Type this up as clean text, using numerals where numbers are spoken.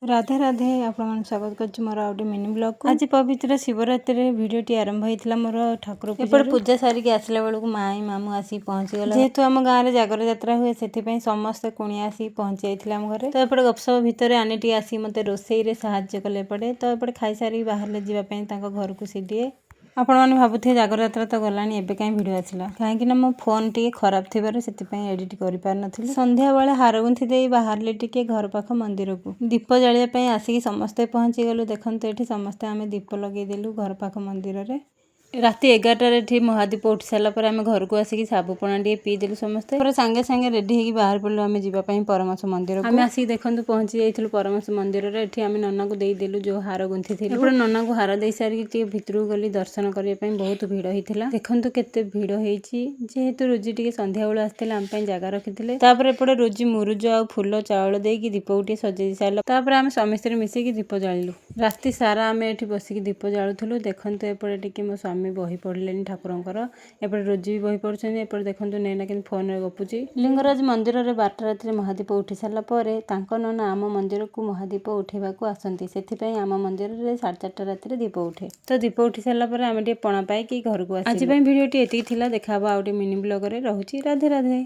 ରାଧେ ରାଧେ, ଆପଣମାନଙ୍କୁ ସ୍ୱାଗତ କରୁଛି ମୋର ଆଉ ଗୋଟେ ମିନି ବ୍ଲଗ୍କୁ। ଆଜି ପବିତ୍ର ଶିବରାତ୍ରିରେ ଭିଡ଼ିଓଟି ଆରମ୍ଭ ହେଇଥିଲା ମୋର ଠାକୁର। ଏପଟେ ପୂଜା ସାରିକି ଆସିଲା ବେଳକୁ ମାଇଁ ମାମୁଁ ଆସିକି ପହଞ୍ଚିଗଲା। ଯେହେତୁ ଆମ ଗାଁରେ ଜାଗର ଯାତ୍ରା ହୁଏ, ସେଥିପାଇଁ ସମସ୍ତେ କୁଣିଆ ଆସିକି ପହଞ୍ଚି ଯାଇଥିଲେ ଆମ ଘରେ। ତ ଏପଟେ ଗପସପ ଭିତରେ ଆନି ଟିକେ ଆସିକି ମୋତେ ରୋଷେଇରେ ସାହାଯ୍ୟ କଲେ ଏପଟେ। ତ ଏପଟେ ଖାଇସାରିକି ବାହାରିଲେ ଯିବା ପାଇଁ ତାଙ୍କ ଘରକୁ ସିଡ଼ିଏ। ଆପଣମାନେ ଭାବୁଥିବେ, ଜାଗର ଯାତ୍ରା ତ ଗଲାଣି, ଏବେ କାହିଁ ଭିଡ଼ିଓ ଆସିଲା? କାହିଁକି ନା ମୋ ଫୋନ୍ ଟିକେ ଖରାପ ଥିବାରୁ ସେଥିପାଇଁ ଏଡ଼ିଟ୍ କରିପାରିନଥିଲି। ସନ୍ଧ୍ୟାବେଳେ ହାର ଗୁନ୍ଥି ଦେଇ ବାହାରିଲି ଟିକେ ଘର ପାଖ ମନ୍ଦିରକୁ ଦୀପ ଜାଳିବା ପାଇଁ। ଆସିକି ସମସ୍ତେ ପହଞ୍ଚିଗଲୁ। ଦେଖନ୍ତୁ, ଏଠି ସମସ୍ତେ ଆମେ ଦୀପ ଲଗେଇଦେଲୁ ଘର ପାଖ ମନ୍ଦିରରେ। ରାତି 11ଟାରେ ଏଠି ମହାଦୀପ ଉଠି ସାରିଲା ପରେ ଆମେ ଘରକୁ ଆସିକି ସାବୁ ପଣା ଟିକେ ପିଇଦେଲୁ ସମସ୍ତେ। ପରେ ସାଙ୍ଗେ ସାଙ୍ଗେ ରେଡ଼ି ହେଇକି ବାହାରି ପଡ଼ିଲୁ ଆମେ ଯିବା ପାଇଁ ପରମାସ ମନ୍ଦିର। ଆମେ ଆସିକି ଦେଖନ୍ତୁ, ପହଞ୍ଚି ଯାଇଥିଲୁ ପରମାସ ମନ୍ଦିରରେ। ଏଠି ଆମେ ନନାକୁ ଦେଇଦେଲୁ ଯେଉଁ ହାର ଗୁନ୍ଥିଥିଲୁ। ଏପଟେ ନନାକୁ ହାର ଦେଇ ସାରିକି ଟିକେ ଭିତରକୁ ଗଲି ଦର୍ଶନ କରିବା ପାଇଁ। ବହୁତ ଭିଡ଼ ହେଇଥିଲା। ଦେଖନ୍ତୁ, କେତେ ଭିଡ଼ ହେଇଛି। ଯେହେତୁ ରୋଜି ଟିକେ ସନ୍ଧ୍ୟାବେଳୁ ଆସିଥିଲେ, ଆମ ପାଇଁ ଜାଗା ରଖିଥିଲେ। ତାପରେ ଏପଟେ ରୋଜି ମୁରୁଜ ଆଉ ଫୁଲ ଚାଉଳ ଦେଇକି ଦୀପକୁ ଟିକେ ସଜେଇ ସାରିଲା। ତାପରେ ଆମେ ସମସ୍ତେ ମିଶିକି ଦୀପ ଜାଳିଲୁ। ରାତି ସାରା ଆମେ ଏଠି ବସିକି ଦୀପ ଜାଳୁଥିଲୁ। ଦେଖନ୍ତୁ, ଏପଟେ ଟିକେ ମୋ ସ୍ୱାମୀ ବହି ପଢ଼ିଲେଣି ଠାକୁରଙ୍କର। ଏପଟେ ରୋଜି ବି ବହି ପଢ଼ୁଛନ୍ତି। ଏପଟେ ଦେଖନ୍ତୁ, ନେନା କେମିତି ଫୋନରେ ଗପୁଛି। ଲିଙ୍ଗରାଜ ମନ୍ଦିରରେ 12ଟା ରାତିରେ ମହାଦୀପ ଉଠି ସାରିଲା ପରେ ତାଙ୍କ ନନା ଆମ ମନ୍ଦିରକୁ ମହାଦୀପ ଉଠେଇବାକୁ ଆସନ୍ତି। ସେଥିପାଇଁ ଆମ ମନ୍ଦିରରେ 4:30 ରାତିରେ ଦୀପ ଉଠେ। ତ ଦୀପ ଉଠି ସାରିଲା ପରେ ଆମେ ଟିକେ ପଣା ପାଇକି ଘରକୁ ଆସିଲୁ। ଆଜି ପାଇଁ ଭିଡ଼ିଓଟି ଏତିକି ଥିଲା। ଦେଖା ହବ ଆଉ ଗୋଟେ ମିନି ବ୍ଲଗରେ। ରହୁଛି, ରାଧେ ରାଧେ।